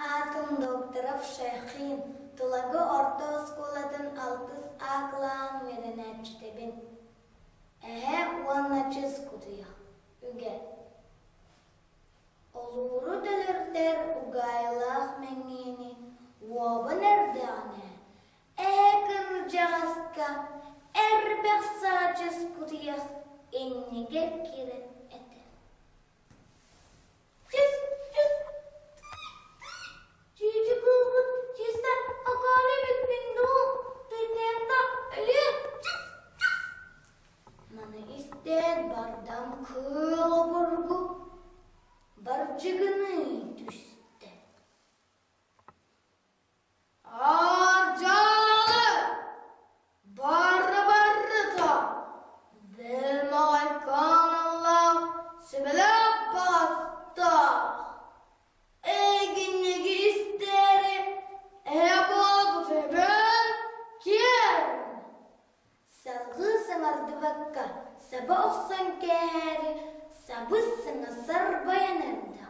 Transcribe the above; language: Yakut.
аатым Докторов Шайхин, Тулагы орто оскуолатын алтыс А кылааһын үөрэнээччитэбин. Эһэ уонна чыс кутуйах, үгэ. Олууру төлөртөр угаайылаах мэҥиэни уобан эрдэҕинэ, эһэ кырдьаҕаска эрбэх саҕа чыс кутуйах иннигэр киирэн этэр: Чыс, чыс, чүүчү кыылбыт чыыста акаары эбиппин дуу, тыытыйанна өлүөм, чыс, чыс. Маны истээт бардам кыыл обургу бардьыгыныы түстэ. Ардьаалы! Барра-баррыта! Бэл-маҕайкаан сүбэлээх баҕастаах! Эйигинниги истээри эһэ буолбут эбэн киэр! Салгыы саҥардыбакка саба охсон кээһээри сабыс-саҥа сарбайан эрдэҕэ.